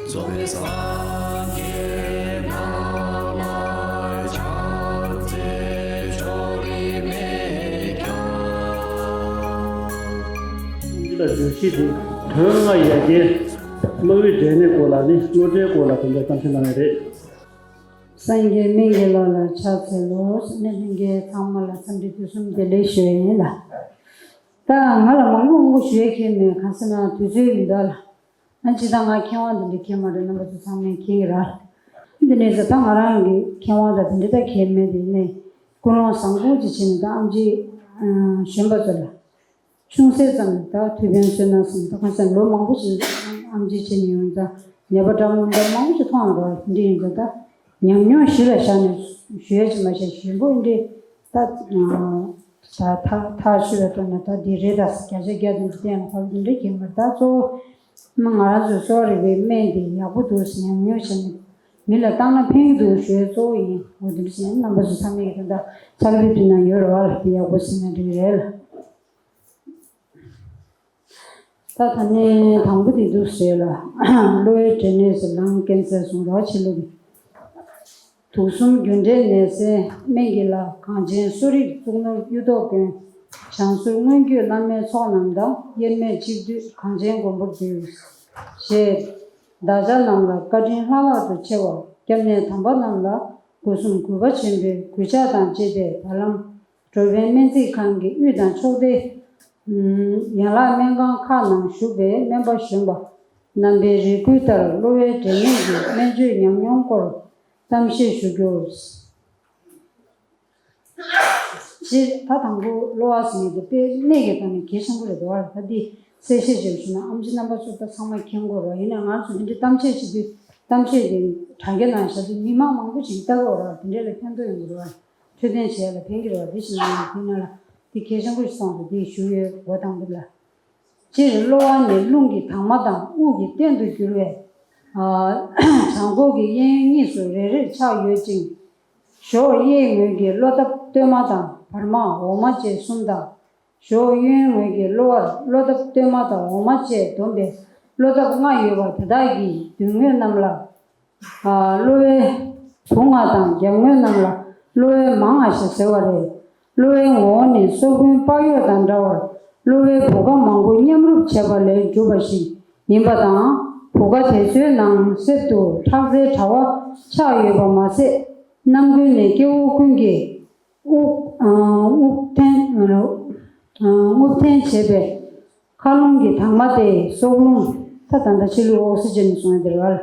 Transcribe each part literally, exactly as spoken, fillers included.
གཙོ་བོ་སངས་རྒྱས་རྣམས་ལ་ཕྱག་འཚལ་ཕྱོགས་རིས་མེད་ཀྱང་། འདི་ལ་བརྗོད་གཞི་འདི་དོན་ལྔ་ཡ་གྱལ། གློ་བའི་འབྲས་ནད་སྐོར་ལ་ནི་གློ་འབྲས་སྐོར་ལ་དེ་འདྲ་གཏམ་བཤད་གནང་ཡ་རེད། སངས་རྒྱས་སྨན་གྱི་བླ་ལ་ཕྱག་འཚལ་ལོ། ནི་ལྷན་རྒྱས་ཚང་མ་ལ་འཚམས་འདྲི་དུས་གསུམ་བདེ་ལེགས་ཞུ་ཡ་ཡིན་ལ། ད་ང་ལ་མང་པོ་མང་པོ་ཞུ་ཡ་ཁྱད་མེད། གང་ཟེར་ན་དུས་ཚོད་མི་འདུག་ལ། ཨ་ཅི་ད་ང་མཁས་དབང་དེ་འདྲ་མཁས་མ་རེད། རྣམ་པ་ཚོ་ཚང་མས་མཁྱེན་གྱི་རེད། འདི་ནས་ད་ང་རང་གི་མཁས་དབང་ད་དེ་འདྲ་ད་མཁས་མེད་དེ་ནས་ཀུན་སློང་བཟང་པོ་ཅིག་བྱས་ནས་ད་ཨམ་ཆི་གཞོན་པ་ཚོ་ལ། ཆུང་ཟད་ཙམ་ད་ཐུགས་ཕན་གསོས་ན་བསམ། ད་གང་ཟེར་ལོ་མང་པོ་ཞིག་ཨམ་ཆི་བྱས་ནས་ཡོང་ཙང་ཉེས་པ་འདྲ་མི་འདྲ་མང་པོ་ཞིག་མཐོང་ཡོང་འདུག་འདི་ཡིན་ཙང་ད་ཉམས་མྱོང་གཞི་ལ་བཞག་ནས་ཞུ་ཡ་ཅིག་མ་བྱས་གཞོན་པོ་འདི་ད་ད་ཐག་ཐག་ཆོད་པའི་ཐོག་ནས་ད་འདི་རེད། ད་བརྒྱ་ཆ་བརྒྱ་དེ་འདྲ་བསྟན་ཡང་ཁོ་འདི་འདྲ་གྱིས་མ་ད་གཙོ་བོ་ང་རང་ཚོའི་གསོ་བ་རིག་པའི་སྨན་འདི་ཡག་པོ་འདུག་ཟེར་ཉམས་མྱོང་བྱས་ནས་མི་ལ་བཏང་ན་ཕན་གྱི་འདུག་ཞུ་ཡ་གཙོ་བོ་ཡིན། འོ་འདི་འདྲ་བྱས་ན་རྣམ་པ་ཚོ་ཚང་མས་ད་ད་ཕྱག་ལས་དུས་ན་ཡོད་རེད་བ། ལ་དེ་ཡག་པོ་ཟེར་ན་འགྲིག་རེད་ལ། ད་ད་ནས་དང་པོ་དེ་འདུག་ཟེར་ལ། གློ་བའི་འབྲས་ནད་ཟེར་ལང་ཀན་སར་གསུངས་རོགས་ཆེ་ལུགས། དུག་གསུམ་རྒྱུ་འབྲས་ནད་སེལ་སྨན་གྱི་བླ། གངས་ཅན་གསོ་རིག་གཙུག་ནོར་གཡུ་ཐོག་ཀུན། བྱང་ཟུར་མངོན་བརྒྱུད་བླ་མའི་ཚོགས་རྣམས་དང་། དབྱེར་མེད་གཅིག་བསྡུས་གངས་ཅན་མགོན་པོར་འདུད། ཞེས་བདག་ཅག་རྣམས་ལ་བཀའ་དྲིན་ལྷག་ལྷག་ཏུ་ཆེ་བ། སྐྱབས་གནས་དམ་པ་རྣམས་ལ་སྒོ་གསུམ་གུས་པ་ཆེན་པོས་གུས་ཕྱག་དང་བཅས་ཏེ་བར་ལམ། འགྲོ་ཕན་སྨན་རྩིས་ཁང་གི་དབུས་དང་ཕྱོགས་སྡེ། ཡན་ལག་སྨན་ཁང་ཁག་ནང་བཞུགས་པའི་སྨན་པ་གཞོན་པ་རྣམ་པའི་རེ་སྐུལ་ལྟར་གློ་བའི་འབྲས་ནད་ཀྱི་སྨན་བཅོས་ཉམས་མྱོང་སྐོར་གཏམ་བཤད་ཞུ་རྒྱུར། སྤྱིར་ད་དང་པོ་གློ་བ་ཟེར་མཁན་དེ་དཔེ་གནད་ཀྱི་ཐོག་ནས་གལ་ཆེན་པོ་རེད་འདུག་བ། ད་འདི་གསལ་བཤད་བྱས་ཞུ་ན་ཨེམ་ཆི་རྣམ་པ་ཚོ་ད་ཚང་མ་མཁྱེན་གྱི་ཡོད་རེད་བ། ཡིན་ནའང་ང་ཚོ་འདི་འདྲའི་གཏམ་བཤད་བྱེད་དུས་གཏམ་བཤད་དེ་དྲ་རྒྱ་ནང་བཞག་དུས་མི་མང་མང་པོ་ཞིག་ལྟ་གི་ཡོད་རེད་བ། དེ་འདྲ་ལ་ཕན་ཐོགས་ཡོང་གི་རེད་བ། འཕྲོད་བསྟེན་བྱེད་ཡ་ལ་ཕན་གྱི་རེད་བ། དེ་བཞིན་ཡང་དེ་ནང་ལ་དེ་གལ་ཆེན་པོ་ཞིག་སོང་ཙང་དེ་ཞུ་ཡོད། འགོ་དང་པོ་ལ། སྤྱིར་གློ་བ་ནི་རླུང་གི་དྭངས་མ་དང་དབུགས་ཀྱི་རྟེན་དུ་གྱུར་བའི་བྲང་ཁོག་གི་གཡས་གཡོན་གཉིས་སུ་རེ་རེར་ཆགས་ཡོད་ཅིང་། གཞོགས་གཡས་ངོས་ཀྱི་གློ་ཐབས་སྟོད་མ་དང་བར་མ་འོག་མ་བཅས་གསུམ་དང་། གཞོགས་གཡོན་ངོས་ཀྱི་གློ་བར་གློ་ཐབས་སྟོད་མ་དང་འོག་མ་བཅས་བསྡོམས་པའི་གློ་ཐབས་ལྔ་ཡོད་པ་དེ་དག་གིས་མདུན་ངོས་རྣམས་ལ་གློ་བའི་བུ་ལྔ་དང་རྒྱབ་ངོས་རྣམས་ལ་གློ་བའི་མ་ལྔ་ཞེས་ཟེར་བ་རེད། གློ་བའི་ངོ་བོ་ནི་སོག་པོའི་པགས་ཡོག་དང་འདྲ་བར་གློ་བའི་བུ་ག་མང་པོ་མཉམ་རུབ་བྱས་པ་ལས་གྲུབ་པ་ཞིག་ཡིན་པ་དང་། བུ་ག་དེ་ཚོའི་ནང་གསེབ་ཏུ་ཁྲག་རྩའི་དྲ་བ་ཆགས་ཡོད་པ་མ་ཟད། རྣམ་ཀུན་ནས་སྐྱེ་བོ་ཀུན་གྱི་དབུགས་དབུགས་འཐེན་དབུགས་འཐེན་བྱེད་པའི་མཁའ་རླུང་གི་དྭངས་མ་སྟེ་སྲོག་རླུང་། ད་ད་ལྟ་ཕྱི་ལུགས་ཨོག་སི་ཇན་གསུངས་ཡ་དེ་རེད་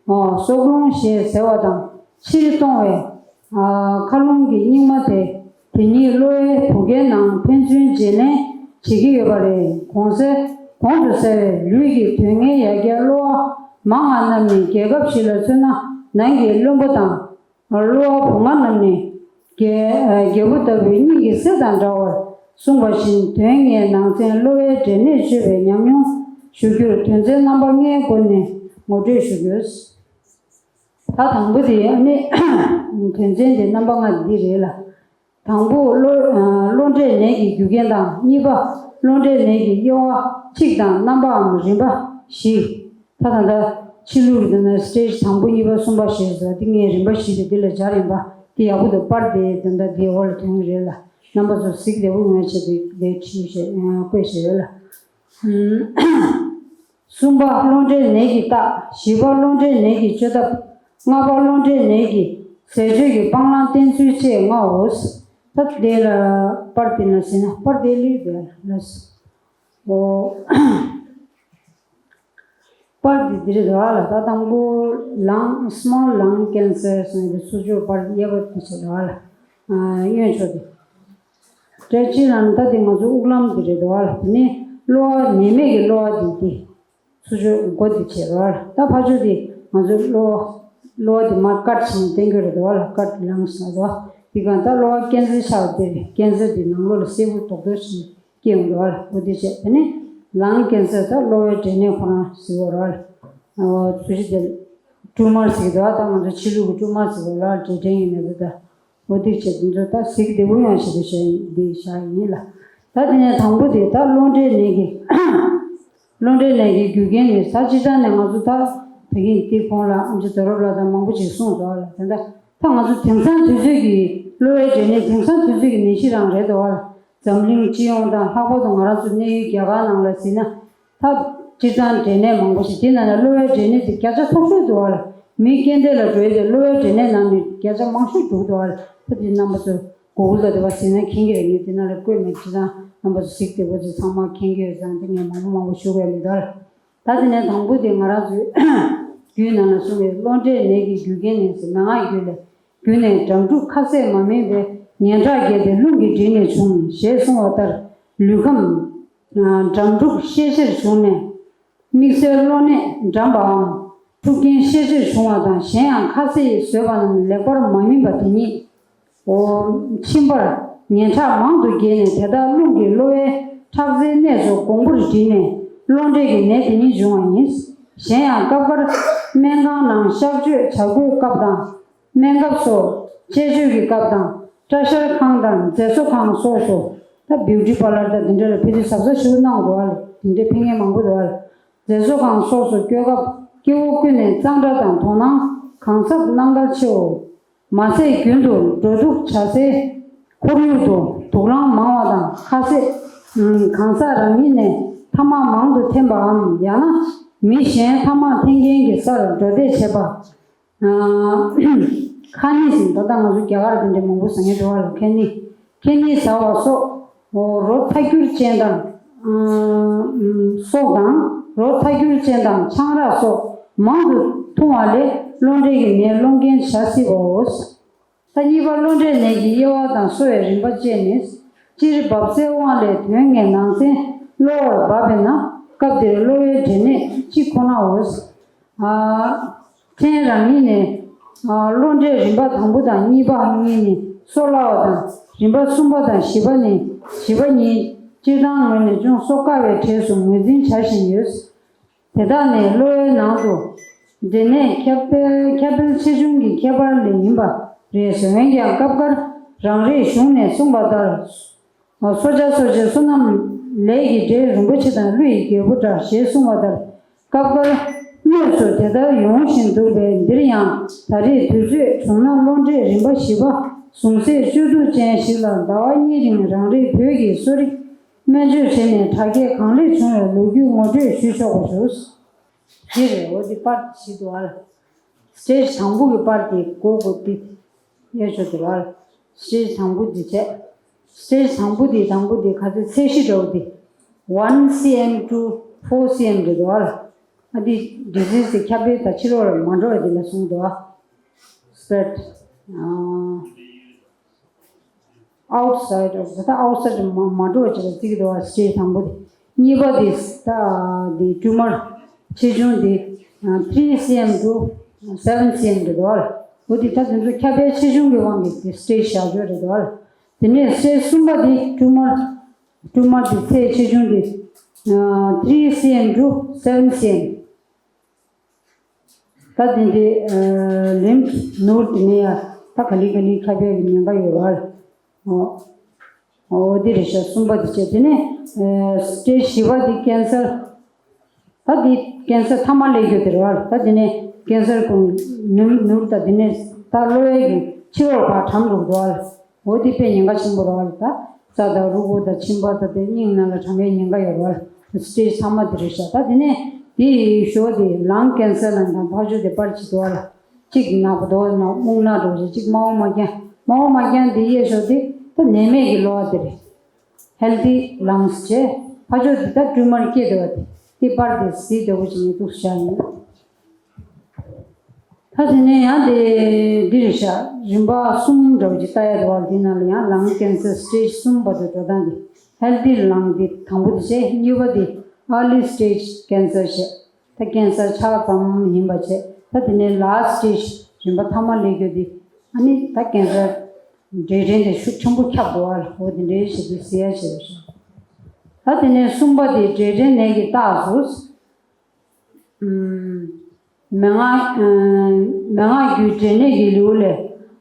བ། སྲོག་རླུང་ཞེས་ཟེར་བ་དང་ཕྱིར་གཏོང་བའི་མཁའ་རླུང་གི་སྙིགས་མ་དེ་དེ་ཉིད་གློ་བའི་བུ་གའི་ནང་ཕན་ཚུན་བརྗེ་ལེན་བྱེད་ཀྱི་ཡོད་པ་རེད། གོང་གསལ་གོང་དུ་གསལ་བའི་ལུས་ཀྱི་དོན་གཉེར་ཡ་གྱལ་གློ་བ་མ་ལྔ་རྣམས་ནི་རྒྱལ་ཁབ་ཞིག་ལ་མཚོན་ན་ནང་གི་བློན་པོ་དང་། གློ་བ་བུ་ལྔ་རྣམས་ནི་རྒྱལ་རྒྱལ་པོ་ལྟ་བུའི་སྙིང་གི་གསེར་དང་འདྲ་བར་གསུངས་པ་བཞིན། དོན་ལྔའི་ནང་ཚན་གློ་བའི་འབྲས་ནད་བཅོས་པའི་ཉམས་མྱོང་ཞུ་རྒྱུར་དོན་ཚན་རྣམ་པ་ལྔའི་སྒོ་ནས་ངོ་སྤྲོད་ཞུ་རྒྱུ། ད་དང་པོ་དེ་ནི་དོན་ཚན་དེ་རྣམ་པ་ལྔ་འདི་རེད་ལ། དང་པོ་གློ་གློ་འབྲས་ནད་ཀྱི་རྒྱུ་རྐྱེན་དང་། གཉིས་པ་གློ་འབྲས་ནད་ཀྱི་དབྱེ་བ་གཅིག་དང་རྣམ་པའམ་རིམ་པ་བཞི། ད་ད་ལྟ་ཕྱི་ལུགས་ཀྱི་ནང་ན་སི་ཊེ་ཇི་དང་པོ་གཉིས་པ་གསུམ་པ་ཞེས་ཟེར་བ་འདི་ངས་རིམ་པ་བཞི་རེད། འདི་ལ་སྦྱར་ཡིན་པ་འདི་ཡག་པོ་འདུག་པར་དེ་ད་ལྟ་འདིའི་འོག་ལ་ཐོན་གྱི་རེད་ལ། རྣམ་པ་ཚོ་གཟིགས་བདེ་པོ་ཡོང་བའི་ཆེད་དུ་འདིར་བྲིས་བཞག་བཀོད་བཞག་ཡོད་ལ། གསུམ་པ་གློ་འབྲས་ནད་ཀྱི་རྟགས། བཞི་པ་གློ་འབྲས་ནད་ཀྱི་བཅོས་ཐབས། ལྔ་པ་གློ་འབྲས་ནད་ཀྱི་ཟས་སྤྱོད་ཀྱི་སྤང་བླང་བསྟེན་ཚུལ་བཅས་ལྔའོ། ད་དེ་ལ་པར་དེ་ན་ཟིན་ན་པར་དེ་ལུས་དེ་ལ་ཨོ། པར་དེ་འདི་རེད་འདུག་ཨ་ལ། ད་དང་པོ་ལང་སི་མོལ་ལང་ཀེན་སར་ཟེར་ནས་ཚུར་ཕྱོགས་པར་གཡས་པ་དེ་བྱས་འདུག་ཨ་ལ། གཡོན་ཕྱོགས་དེ། སྤྲད་ཕྱིན་ལ་ད་དེ་ང་ཚོ་དབུགས་ལམ་དེ་རེད་འདུག་ཨ་ལ། དེ་ནས་གློ་བ་ནད་མེད་ཀྱི་གློ་བ་དེ་དེ། ཚུར་ཕྱོགས་མགོ་དེ་བྱས་རོགས་ལ། ད་ཕར་ཕྱོགས་དེ་ང་ཚོ་གློ་བ་གློ་བ་དེ་མར་ཀཊ་བྱས་ནས་བསྟན་གྱི་རེད་འདུག་ཨ་ལ། ཀཊ་ལངས་ཟེར་འདུག་ཨ། དེ་གང་ལྟར་གློ་བ་ཀེན་སར་ཆགས་དེ་རེད། ཀེན་སར་དེ་ནང་ལོགས་ལ་སེར་པོ་རྡོག་རྡོག་ཞིག་སྐྱེས་ཡོང་འདུག་ཨ་ལ། འོ་དེ་བྱས། དེ་ནས་ལང་ཀེན་སར་ད་གློ་བའི་འབྲས་ནད་ཁོ་རང་ཟེར་གྱི་རེད་ཨ་ལ། ཚུར་ཕྱོགས་དེ་ཊུ་མར་ཟེར་གྱི་འདུག་ཨ། ད་ང་ཚོ་ཕྱི་ལུགས་ཀྱི་ཊུ་མར་ཟེར་གྱི་རེད་ཨ་ལ། འབྲས་སྐྲན་ཡིན་ན་དེ་ད། འོ་དེ་བྱས་དེ་ཚོ་ད་གཟིགས་བདེ་པོ་ཡོང་ཆེད་དུ་བྱས་འདི་བཞག་ཡིན་ལ། ད་དེ་ནས་དང་པོ་དེ་ད་གློ་འབྲས་ནད་ཀྱི་གློ་འབྲས་ནད་ཀྱི་རྒྱུ་རྐྱེན་ནི་ད་སྤྱིར་བཏང་ནས་ང་ཚོ་ད་ ད་གིན་དེ་གོང་ལ་ཨེམ་ཆི་རྡོ་རབ་ལགས་དང་མང་པོ་ཞིག་གསུངས་འདུག་ལ། དེ་འདྲ་ད་ང་ཚོ་དེང་སང་དུས་ཚོད་ཀྱི་གློ་བའི་འབྲས་ནད་དེང་སང་དུས་ཚོད་ཀྱི་ནད་གཞི་རང་རེད་འདུག་ལ། འཛམ་གླིང་སྤྱི་ཡོངས་དང་ལྷག་པར་དུ་ང་རང་ཚོ་གནས་ཡུལ་རྒྱ་གར་ནང་ལ་གཟིགས་ན། ད་སྤྱིར་བཏང་འབྲས་ནད་མང་པོ་ཞིག་དེ་ནང་ནས་གློ་བའི་འབྲས་ནད་དེ་བརྒྱ་ཆ་མཐོ་ཤོས་འདུག་ལ། མི་རྐྱེན་འདས་ལ་འགྲོ་ཡས་དེ་གློ་བའི་འབྲས་ནད་ནང་ནས་བརྒྱ་ཆ་མང་ཤོས་འདུག་འདུག་ལ། ད་དེ་རྣམ་པ་ཚོ་གུ་གུལ་ལ་དེ་བ་གཟིགས་ན་མཁྱེན་གྱི་རེད། ངས་དེ་ནང་ལ་བཀོད་མེད། སྤྱིར་བཏང་རྣམ་པ་ཚོ་གཟིགས་བདེ་པོ་ཚོ་ཚང་མ་མཁྱེན་གྱི་ཡོད་ཙང་དེ་ངས་མང་པོ་མང་པོ་ཞུ་དགོས་མི་འདུག་ལ། ད་དེ་ནས་དང་པོ་དེ་ང་རང་ཚོའི་རྒྱུད་ནང་ལ་གསུངས་པའི་གློ་འབྲས་ནད་ཀྱི་རྒྱུ་རྐྱེན་ནི་ཟེར། མན་ངག་རྒྱུད་ལས། རྒྱུ་ནི་འགྲམས་འཁྲུགས་ཁ་ཟས་མ་སྨིན་པའི། ངན་ཁྲག་རྒྱས་ཏེ་རླུང་གིས་བསྒྲིབས་ནས་བྱུང་། ཞེས་གསུངས་པ་ལྟར། ལུས་ཁམས་འགྲམས་འཁྲུགས་ཤས་ཆེར་བྱུང་ནས། དམིགས་བསལ་གློ་ནད་འགྲམས་པའམ་འཁྲུགས་རྐྱེན་ཤས་ཆེར་བྱུང་བ་དང་། གཞན་ཡང་ཁ་ཟས་ཟོས་པ་རྣམས་ལེགས་པར་མ་སྨིན་པ་དེ་ཉིད། འོ། མཆིན་པར་ངན་ཁྲག་མང་དུ་རྒྱས་ནས། དེ་དག་རླུང་གིས་གློ་བའི་ཁྲག་རྩའི་གནས་སུ་གོང་བུར་བསྒྲིལ་ནས་གློ་འབྲས་ཀྱི་ནད་དེ་ཉིད་འབྱུང་བ་ཡིན། གཞན་ཡང་སྐབས་འགར་སྨན་ཁང་ནང་གཤག་བཅོས་བྱ་དགོས་སྐབས་དང་། སྨན་ཁབ་སོགས་དཔྱད་བཅོས་ཀྱི་སྐབས་དང་། སྐྲ་བཞར་ཁང་དང་མཛེས་བཟོ་ཁང་སོགས་སུ། ད་བིའུ་ཊི་པར་ལར་དང་དེ་འདྲ་ལ་ཕལ་ཆེར་གཟབ་གཟབ་ཞིག་གནང་དགོས་པ་ལ། དེ་འདྲའི་ཕན་ངེས་མང་པོ་འདུག་པ་ལ། མཛེས་བཟོ་ཁང་སོགས་སུ་སྐྱོད་སྐབས་སྐྱེ་བོ་ཀུན་ནས་གཙང་སྦྲ་དང་དོ་སྣང་གང་ཟབ་གནང་གལ་ཆེའོ། མ་ཟད་རྒྱུན་དུ་འགྲོ་འདུག་བྱ་སའི་ཁོར་ཡུག་ཏུ་དུག་རླངས་མང་བ་དང་། ཁ་ཟས་གང་ཟག་རང་ཉིད་ནས་ཐ་མག་མང་དུ་འཐེན་པའམ། ཡང་ན་མི་གཞན་ཐ་མག་འཐེན་མཁན་གྱི་སར་འགྲོ་འདེད་བྱེད་པ། ཁ་ཉིན་ཟིན། ད་ལྟ་ང་ཚོ་རྒྱ་གར་དེ་འདྲ་མང་པོ་ཟ་མཁན་འདུག་པ་ལ། ཁ་ཉིན། ཁ་ཉིན་ཟ་བ་སོགས། རོ་ཐལ་འགྱུར་ཅན་དང་། སོགས་དང་། རོ་ཐལ་འགྱུར་ཅན་དང་ཆང་རག་སོགས་མང་དུ་འཐུང་བ་ལས་གློ་འབྲས་ཀྱི་ནད་སློང་རྐྱེན་བྱ་སྲིད་པའོ། ད་གཉིས་པ་གློ་འབྲས་ནད་ཀྱི་དབྱེ་བ་དང་གསོ་བའི་རིམ་པ་བཅས་ནི། སྤྱིར་འབབ་སའི་དབང་ལས་དོན་ལྔའི་ནང་ཚན་གློ་བར་འབབ་པས་ན། སྐབས་དེར་གློ་བའི་འབྲས་ནད་གཅིག་ཁོ་ནའོ། ཕྲན་རང་ཉིད་ནས། གློ་འབྲས་རིམ་པ་དང་པོ་དང་གཉིས་པ་གཉིས་ནི་གསོ་སླ་བ་དང་། རིམ་པ་གསུམ་པ་དང་བཞི་པ་ནི། བཞི་པ་གཉིས་སྤྱིར་བཏང་ངོས་ནས་ཅུང་གསོ་དཀའ་བའི་གྲས་སུ་ངོས་འཛིན་བྱ་བཞིན་ཡོད། དེ་དག་ནི་གློ་བའི་ནང་དུ་འབྲས་ནད་ཁྱབ་སྤེལ་ཁྱབ་སྤེལ་ཆེ་ཆུང་གི་ཁྱད་པར་ལས་ཡིན་པ་རེད་ཟེར། འོན་ཀྱང་སྐབས་འགར་རང་རིག་གཞུང་ནས་གསུངས་པ་ལྟར། གསོ་བྱ་གསོ་བྱེད་བསོད་ནམས་ལས་ཀྱི་འབྲས་རིན་པོ་ཆེ་དང་ཀླུ་ཡི་རྒྱལ་པོ་འདྲ་ཞེས་གསུངས་པ་ལྟར། སྐབས་འགར་དངོས་སུ་དེ་ལྟར་ཡོང་བཞིན་འདུག་པས། འདིར་ཡང་ད་རེས་དུས་ཚོད་བྱུང་ན་གློ་འབྲས་རིམ་པ་བཞི་པ་ཟུང་ཟད་སྤྱོད་ཐུབ་ཅན་ཞིག་ལ་ཟླ་བ་གཉིས་རིང་རང་རིགས་བོད་ཀྱི་གསོ་རིག་སྨན་བཅོས་བྱས་ནས་དྲག་སྐྱེད་གང་ལེགས་བྱུང་བའི་ལོ་རྒྱུས་ངོ་སྤྲོད་ཞུ་ཆོག་པ་ཞུ། འདི་རེད། འོ་འདི་པར་བཞི་འདུག་ཨ། སི་ཊེ་ཇི་དང་པོ་གི་པར་དེ་མགོ་མགོ་དེ་གཡས་ཕྱོགས་དེ་རེད་ཨ། སི་ཊེ་ཇི་དང་པོ་དེ་བྱས། སི་ཊེ་ཇི་དང་པོ་དེ་དང་པོ་དེ་ག་ཚོད་ཚད་གཞི་འདྲ་བོ་དེ། one cm to four cm རེད་འདུག་ཨ། ཨ་འདི་ཌི་སིས་དེ་ཁྱབ་སྤེལ་དང་ཕྱི་ལོགས་ལ་མ་འགྲོ་བ་དེ་ལ་གསུངས་འདུག་ཨ། སི་པེ་རེ་ཌི། ཨ། outside of ད་outside མ་མ་འགྲོ་བ་ཅིག་ལ་བརྩི་གི་འདུག་བ། སི་ཊེ་ཇི་དང་པོ་དེ། གཉིས་པ་དེ་ད་དེ་ཊུ་མར་ཆེ་ཆུང་དེ་three cm to seven cm རེད་འདུག་བ། འོ་དེ་ད་དེ་ཚོ་ཁྱབ་སྤེལ་ཆེ་ཆུང་གི་དབང་གིས་དེ་སི་ཊེ་ཇི་བཞག་ཆོག་རེད་འདུག་བ། དེ་ནས་སི་ཊེ་ཇི་གསུམ་པ་དེ་ཊུ་མར་ཊུ་མར་དེ་ཚད་ཆེ་ཆུང་དེ་three cm to seven cm། ད་དེ་འདྲའི་ལིམ་ཕི་ནོཌ་དེ་ནས་ཡང་ད་ག་ལེ་ག་ལེ་ཁྱབ་སྤེལ་གྱི་ཉེན་ཁ་ཡོད་རེད། འོ་འོ་དེ་རེད་ཤག་གསུམ་པ་དེ་བྱས། དེ་ནས་སི་ཊེ་ཇི་བཞི་པ་དེ་ཀེན་སར། ད་དེ་ཀེན་སར་མཐའ་མ་སླེབས་རྒྱུ་དེ་རེད་བ། ད་དེ་ནས་ཀེན་སར་ཀུན་ནུར་ནུར་ད་དེ་ནས་ད་གློ་བའི་གི་ཕྱི་ལོགས་ཕར་གྲམ་འགྲོ་གི་འདུག་བ། འོ་དེ་དཔེ་ཉེན་ཁ་ཆེན་པོ་རེད་བ། ད་རྩ་དང་རུས་ཁོག་དང་མཆིན་པ་དང་དེ་སྙིང་ནང་ལ་གྲམ་པའི་ཉེན་ཁ་ཡོད་རེད་བ། སི་ཊེ་ཇི་མཐའ་མ་དེ་རེད་ཤག་ད་དེ་ནས་དེ་ཡི་ཞོར་དེ་ལང་ཀེན་སར་ལ་དང་ཕར་ཕྱོགས་དེ་པར་གཅིག་འདུག་བ་ལ། གཅིག་ནག་པོ་འདུག་བ། ནག་སྨུག་ནག་འདྲ་བོ་ཞིག་གཅིག་དམར་པོ་དམར་རྐྱང་། དམར་པོ་དམར་རྐྱང་དེ་གཡས་ཕྱོགས་དེ་ད་ནད་མེད་ཀྱི་གློ་བ་དེ་རེད། ཧེལ་ཐི་ལངས་བྱས། ཕར་ཕྱོགས་དེ་ད་ཊུ་མར་སྐྱེས་འདུག་བ། དེ་དེ་པར་དེ་གཟིགས་འདྲ་བོ་ཞིག་ངས་འདུག་བཞག་ཡིན། ད་དེ་ནས་ཡང་དེ་འདི་རེད་ཤག་རིམ་པ་གསུམ་འདྲ་བོ་ཅིག་ལྟ་ཡ་འདུག་བ། དེ་ནང་ལ་ཡང་ལང་ཀེན་སར་སི་ཊེ་ཇི་གསུམ་བར་དུ་འགྲོ་སྟངས་དེ། ཧེལ་ཐི་ལང་དེ་དང་པོ་དེ་བྱས། གཉིས་པ་དེ་early stage cancer བྱས། ད་ཀེན་སར་ཆགས་ཙམ་ཡིན་པ་བྱས། ད་དེ་ནས་ལཱ་སི་ཊེ་ཇི་རིམ་པ་མཐའ་མ་སླེབས་རྒྱུ་དེ། ཨ་ནི་ད་ཀེན་སར་འབྲས་སྐྲན་དེ་ཤུགས་ཆེན་པོ་ཁྱབ་འདུག་བ། འོ་དེ་འདྲའི་ཞིག་དེ་གཟིགས་ཡ་བྱས་པ་ཤག་ད་དེ་ནས་གསུམ་པ་དེ་འབྲས་སྐྲན་ནད་ཀྱི་རྟགས་སུ། མན་ངག་མན་ངག་རྒྱུད་འབྲས་ནད་ཀྱི་ལེའུ་ལས།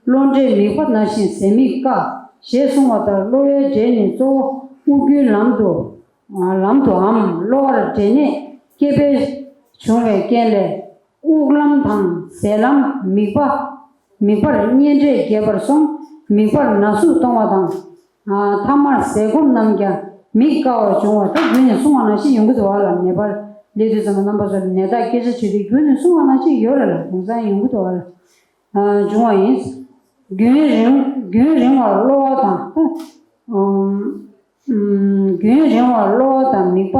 གློ་འབྲས་མིག་པ་ན་བཞིན་ཟད་མིག་དཀའ། ཞེས་གསུངས་པ་ལྟར། གློ་བའི་འབྲས་ནི་གཙོ་བོ་དབུགས་རྒྱུན་ལམ་དུ་ལམ་དུའམ་གློ་བར་འབྲས་ནད་སྐྱེ་འཕེལ་བྱུང་བའི་རྐྱེན་ལས། དབུགས་ལམ་དང་ཟས་ལམ་མིད་པ། མིད་པར་གཉན་འདྲེས་རྒྱས་པར་སོང་། མིད་པར་ན་ཟུག་གཏོང་བ་དང་། ཨ། ཐ་མར་ཟས་སྐོམ་རྣམས་ཀྱང་མིད་དཀའ་བར་འབྱུང་བ། ད་རྒྱུན་ནས་གསུང་བ་ནང་བཞིན་ཡོང་གི་འདུག་བ་ལ། ནད་པར་སླེབས་དུས་ཙམ་པ་རྣམ་པ་ཚོ་ནད་རྟགས་སྐད་ཆ་དྲིས་དུས་རྒྱུན་ནས་གསུང་བ་ནང་བཞིན་ཡོད་རེད་ལ། དེང་སང་ཡོང་གི་འདུག་བ་ལ། ཨ། འབྱུང་བ་ཡིན། རྒྱུན་རིང་རྒྱུན་རིང་བར་གློ་བ་དང་། ཨ། ཨམ། རྒྱུན་རིང་བར་གློ་བ་དང་མིད་པ།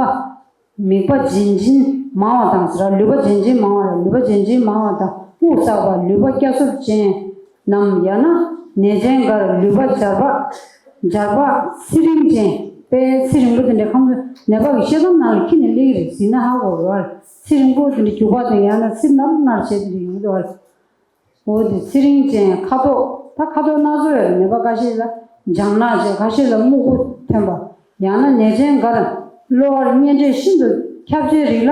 མིད་པ་ཇི་བཞིན་མང་བ་དང་ཟེར། ལུད་པ་ཇི་བཞིན་མང་བ་ལ། ལུད་པ་ཇི་བཞིན་མང་བ་དང་དབུགས་བསགས་པ། ལུད་པ་སྐྱ་སོབ་ཅན་ནམ། ཡང་ན་ནད་ཅན་འགར་ལུད་པ་འབྱར་བག་འབྱར་བག་ཚེ་རིང་ཅན། དཔེ་ཚེ་རིང་པོ་དེ་འདྲའི་ཁམས་ཚོ་ནད་པ་གི་ཤེལ་དམ་ནང་ལ་འཁྱེར་ནས་སླེབས་ཀྱི་རེད། གཟིགས་ན་ཧ་གོ་རེད་བ། ཚེ་རིང་པོ་དེ་འདྲའི་རྒྱུག་པ་དང་། ཡང་ན་ཚེ་ནར་ནར་བྱས་དེ་འདྲ་ཡོང་གི་འདུག་བ། འོ་དེ་ཚེ་རིང་ཅན། ཁ་དོག་ད་ཁ་དོག་སྣ་ཚོགས་ཡོད་རེད། ནད་པ་ཁ་ཤས་ལ་ལྗང་ནག་ཅན། ཁ་ཤས་ལ་སྨུག་པོ་ཐོན་པ། ཡང་ན་ནད་ཅན་འགར་གློ་བར་གཉན་འདྲེས་ཤིན་ཏུ་ཁྱབ་ཆེའི་རིགས་ལ་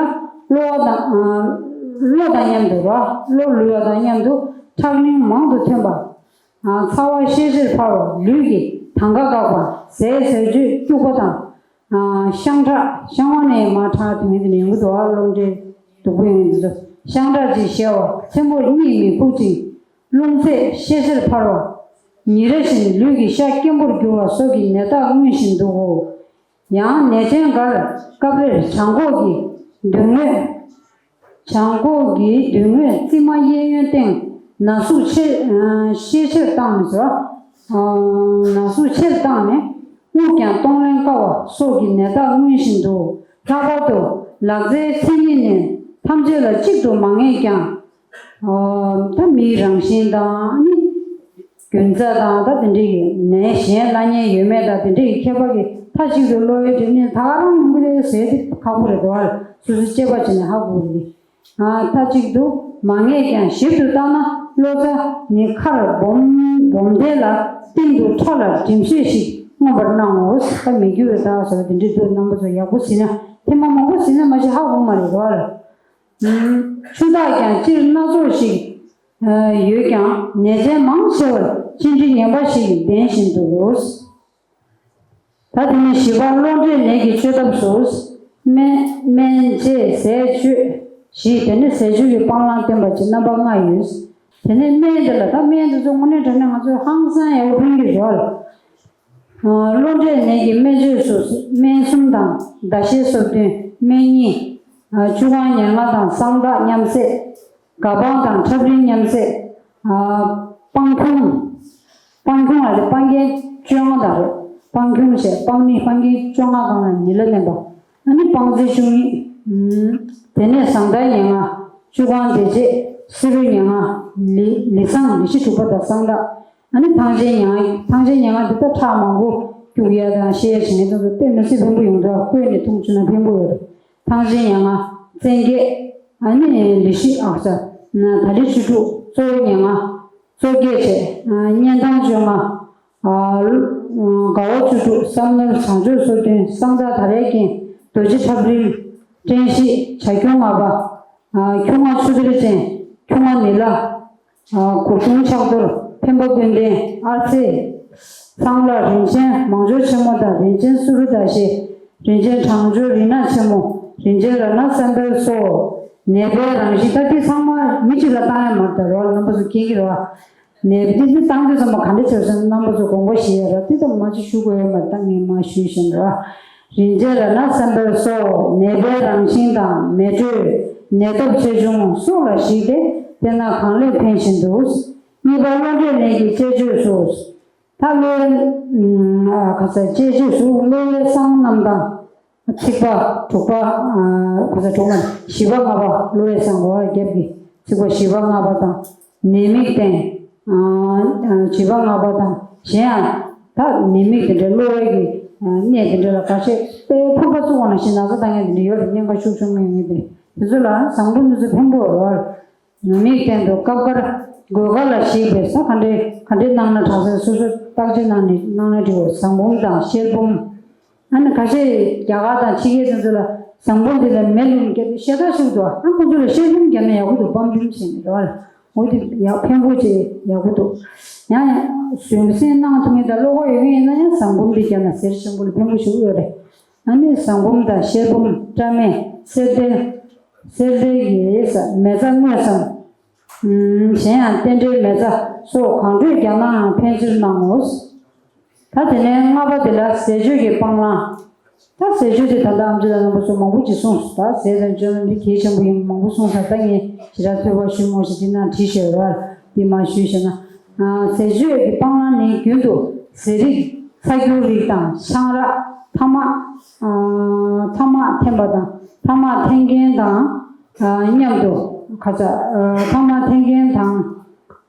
གློ་བ་དང་། ཨ། གློ་དང་མཉམ་དུ་རོ། གློ་ལུད་པ་དང་མཉམ་དུ་ཁྲག་རླུང་མང་དུ་ཐོན་པ། ཨ། ཚ་བ་ཤས་ཆེར་འཕར་བ། ལུས་ཀྱི་དང་ག་འགག་པ། ཟས་ཟས་བཅུད་སྐྱུག་པ་དང་། ཨ། བཤང་ཁྲག་བཤང་བ་ནས་མར་ཁྲག་དེ་མིན་དེ་ནས་ཡོང་གི་འདུག་བ། གློ་འདྲེ་སྡུག་པོ་ཡོང་གི་འདུག་བཤང་ཁྲག་ཅིག་བཤལ་བ། ཚེམ་པོར་གཉིད་མི་ཁུག་ཅིང་རླུང་ཚད་ཤས་ཆེར་འཕར་བ། ཉིན་རེ་བཞིན་ལུས་ཀྱི་ཤ་སྐྱེན་པོར་འགྱུར་བ་སོགས་ཀྱི་ནད་རྟགས་མངོན་བཞིན་འདུག་གོ། ཡང་ནད་ཅན་འགར་སྐབས་རེར་བྱང་ཁོག་གི་མདུན་ངོས། བྱང་ཁོག་གི་མདུན་ངོས་རྩིབ་མ་གཡས་གཡོན་སྟེང་ན་ཟུག་ཆེ། ཨ། ཤས་ཆེར་བཏང་ནས་ཟེར། ཨ། ན་ཟུག་ཆེར་བཏང་ནས་དབུགས་ཀྱང་གཏོང་ལེན་དཀའ་བ་སོགས་ཀྱི་ནད་རྟགས་མངོན་བཞིན་འདུག་ལྷག་པར་དུ་ལག་རྩེའི་མཚན་ཉིད་ནས་ཐམས་ཅད་ལ་གཅིག་ཏུ་མ་ངེས་ཀྱང་། ཨ། ད་མིའི་རང་བཞིན་དང་ནི། རྒྱུན་རྩ་དང་། ད་དེ་འདྲའི་ནད་གཞན་བླ་གཉན་ཡོད་མེད་དང་དེ་འདྲའི་ཁྱད་པར་གྱིས་མཐའ་གཅིག་ཏུ་གློ་བའི་འབྲས་ནད་ད་ག་རང་ཡོང་གི་རེད་ཟེར་དེ་ཁག་པོ་རེད་དོ། སོ་སོས་དཔྱད་པ་བྱས་ནས་ཧ་གོ་དགོས་རེད། ཨ། མཐའ་གཅིག་ཏུ་མ་ངེས་ཀྱང་ཞིབ་ཏུ་བརྟགས་ན་གློ་རྩ་ནི་ཁར་སྦོམ་སྦོམ་དེ་ལ་སྟེང་དུ་ཁྲག་ལ་གྲིམ་ཤས་ཤིག་མངོན་པར་སྣང་ངོ་། ད་མི་འགྱུར་བའི་རྟགས་སོགས་དེ་འདྲའི་འདུག་རྣམ་པ་ཚོ་ཡག་པོ་གཟིགས་ན། ཐེངས་མ་མང་པོ་གཟིགས་ན་མ་གཞི་ཧ་གོ་མ་རེད་དོ། ཆུ་རྟགས་ཀྱང་སྤྱིར་སྣ་ཚོགས་ཤིག་ཡོད་ཀྱང་ནད་ཅན་མང་ཆེ་བར་གཅིན་དྲི་ངན་པ་ཞིག་ལྡན་བཞིན་འདུག་ད་དེ་ནས་བཞི་པ་གློ་འདྲེས་ནད་ཀྱི་བཅོས་ཐབས་སུ། སྨན། སྨན་བཅས་ཟས་སྤྱོད་བཞི། དེ་ནས་ཟས་སྤྱོད་ཀྱི་སྤང་བླང་བསྟེན་པ་བཅས་རྣམ་པ་ལྔ་ཡོད། དེ་ནས་སྨན་དེ་ལ། ད་སྨན་དེ་ཚོ་དངོས་གནས་དྲང་གནས་ང་ཚོས་ཧང་སང་ཡག་པོ་ཕན་གྱི་རེད། ཨ། གློ་འདྲེས་ནད་ཀྱི་སྨན་བཅོས་སུ་སྨན་གསུམ་དང་། ཟླ་ཤས་སོ་བདུན། སྨན་གཉིས། ཨ། བཅུ་གང་ཉེར་ལྔ་དང་གསང་བདག་མཉམ་བསྲེས། དགའ་སྤང་དང་ཁྲབ་རིལ་མཉམ་བསྲེས། ཨ། སྤང་ཁྱུང་། སྤང་ཁྱུང་ལ་རེད། སྤང་རྒྱན་བཅོ་ལྔ་དང་རེད། སྤང་ཁྱུང་བྱས། སྤང་ནི་སྤང་རྒྱན་བཅོ་ལྔ་གང་ལ་ཉི་ལ་གནོན་པ། ཨ་ནི་སྤང་རྩི་བཅུ་གཉིས། ཨུམ། དེ་ནས་ཟངས་མདའ་ཉེར་ལྔ། བཅུ་གང་དེ་རྗེས་བསེ་རུ་ཉེར་ལྔ། ལི་ལི་ཟངས། ལི་ཤི་དྲུག་པ་དང་གསང་བདག་ཨ་ནི་ཐང་ཆེན་ཉང་། ཐང་ཆེན་ཉང་འདི་ད་ཁྲག་མང་པོ་སྐྱུག་ཡ་དང་བཤལ་ཡ་བྱེད་མཁན་དེ་ཚོ་དཔེ་མི་སྲིད་ཕན་པོ་ཡོང་འདུག་བསྐོལ་ནས་འཐུང་བཅུག་ན་ཕན་པོ་ཡོད་རེད། ཐང་ཆེན་ཉང་། བཙན་སྐད། ཨ་ནི་ལི་ཤི། ཨ་ཙི། ད་ལི་བཅུ་དྲུག་གཙོ་བོ་ཉང་། གཙོ་སྐད་བྱས། གཉན་ཐང་བཅོ་ལྔ། དགའ་བ་བཅུ་དྲུག་བསམ་ནོར་བྱང་ཆུབ་སོ་བདུན། གསང་བདག་དར་ཡས་སྐྱིན། རྡོ་རྗེ་ཁྲབ་རིལ། བཀྲེན་ཤིས་བྱ་ཁྱུང་ལྔ་པ། ཁྱུང་ལྔ་ཆུ་གཏེར་ཅན། ཁྱུང་ལྔ་ནི་ལ། གུར་གུམ་ཕྱག་རྡོར། འཕན་པོ་ཀུན་ལྡན། ཨ་ཙི། ཚང་ལ་རིན་ཆེན་མང་སྦྱོར་ཆེན་མོ་དང་། རིན་ཆེན་སུ་རུ་ད་ཤེ། རིན་ཆེན་གྲང་སྦྱོར་རི་ནག་ཆེན་མོ། རིན་ཆེན་ར་ན་སན་བེལ་སོགས། ནད་པའི་རང་བཞིན། ད་འདི་ཚང་མ་མི་གཅིག་ལ་བཏང་ཡ་མ་རེད་ད་རོ། རྣམ་པ་ཚོ་མཁྱེན་གྱི་རེད་བ། ནད་པ་འདི་འདི་བཏང་དུས་ཙམ་པ་ག་འདྲ་བྱས་སོང་རྣམ་པ་ཚོ་དགོངས་པ་བཞེས་ཡ་ར། འདི་ད་མ་གཅིག་ཞུ་དགོས་ཡོད་མ་རེད། ད་ངས་མ་ཞུས་བཞིན་ར། རིན་ཆེན་ར་ན་སན་བེལ་སོགས། ནད་པའི་རང་བཞིན་དང་མེ་དྲོད། ནད་སྟོབས་ཆེ་ཆུང་སོགས་ལ་གཞིགས་ཏེ་བསྟེན་ན་གང་ལེགས་ཕན་བཞིན་དུ། གཉིས་པ་གློ་འདྲེས་ནད་ཀྱི་དཔྱད་བཅོས་སུ། ད་གློ་བའི། ཨ། ཁ་ཚ་དཔྱད་བཅོས་སུ་གློ་བའི་བསང་རྣམས་དང་། ཚིགས་པ་དྲུག་པ། ཨ། ཁ་ཚ་དྲུག་མ་བཞི་པ་ལྔ་པ། གློ་བའི་བསང་གོ་བ་རྒྱབ་ཀྱི་ཚིགས་པ་བཞི་པ་ལྔ་པ་དང་། ནད་དམིགས་སྟེང་། ཨ། བཞི་པ་ལྔ་པ་དང་གཞན་ཡང་། ད་ནད་དམིགས་དེ་འདྲའི་གློ་བའི་གི་གནས་དེ་འདྲ་ལ་ཁ་ཤས་དཔེ་ཕུར་པ་བཙུགས་པ་ནང་བཞིན་ན་ཚ་བཏང་མཁན་དེ་འདྲ་ཡོད་རེད། གཉན་ཁ་ཤུགས་ཆུང་མཁན་དེ། དེ་ཚོ་ལ་བསང་བུམ་དེ་ཚོ་ཕན་པོ་རེད། ནད་དམིགས་སྟེང་དུ་སྐབས་འགར་དགོས་གལ་ལ་གཞིགས་པའི་ས་ག་འདྲའི་ག་འདྲའི་གནང་ན་དྲག་ས་སོ་སོ་བརྟག་དཔྱད་གནང་ནས་གནང་ན་འགྲིག་གོ། བསང་བུམ་དང་གཤེར་བུམ། ཨ་ནི་ཁ་ཤས་རྒྱ་གར་དང་ཕྱི་རྒྱལ་དེ་ཚོ་ལ་བསང་བུམ་དེ་ལ་མེ་རླུང་བརྒྱབ་པའི་ཤ་སྟག་ཤུགས་འདུག་ཨ་ཁོ་ཚོ་ལ་གཤེར་བུམ་བརྒྱབ་ན་ཡག་པོ་འདུག་སྤམ་བུམ་ཟེར་ནས་རེད་བ། འོ་དེ་ཡག་ཕན་པོ་ཆེ་ཡག་པོ་འདུག་ཡང་ཡང་གཟུགས་སེམས་གནང་ཐུབ་མཁན་དང་བློ་ཁོག་ཡོད་མཁན་ཡིན་ན་ཡང་བསང་བུམ་དེ་བརྒྱབ་ན་གཟེར་ཆེན་པོ་ལ་ཕན་པོ་ཞེ་པོ་ཡོད་རེད། ཨ་ནི་བསང་བུམ་དང་གཤེར་བུམ། སྐྲ་སྨན། གསེར་ཐལ། གསེར་འབྲས་ཀྱི་མེ་བཙའ་དངོས་སམ། གཞན་ཡང་རྟེན་འབྲེལ་མེ་བཙའ་སོགས་གང་འདོད་རྒྱག་ནའང་ཕན་ཕྱིར་གནང་ངོ་། ད་དེ་ནས་ལྔ་པ་དེ་ལ་ཟས་སྤྱོད་ཀྱི་སྤང་བླང་། ད་ཟས་སྤྱོད་དེ་ད་ལྟ་ཨམ་ཆི་དང་རྣམ་པ་ཚོ་མང་པོ་ཅིག་གསུངས་སོང་། ད་ཟས་དང་སྤྱོད་ལམ་འདི་གལ་ཆེན་པོ་ཡིན་མང་པོ་གསུངས་སོང་། ད་ངས་ཞེ་དྲག་ཚོད་དཔག་ཞུ་མོ་ཞིག་འདི་ནང་བྲིས་བཞག་ཡོད་ར། འདི་མ་ཞུས་ཞེ་ན། ཟས་སྤྱོད་ཀྱི་སྤང་བླང་ནི་རྒྱུན་དུ་ཟས་རིགས་ཚ་སྐྱུར་རིགས་དང་ཆང་རག་ཐ་མག་ཐ་མག་འཐེན་པ་དང་ཐ་མག་འཐེན་མཁན་དང་མཉམ་དུ་ཁ་ཚ་ཐ་མག་འཐེན་མཁན་དང་།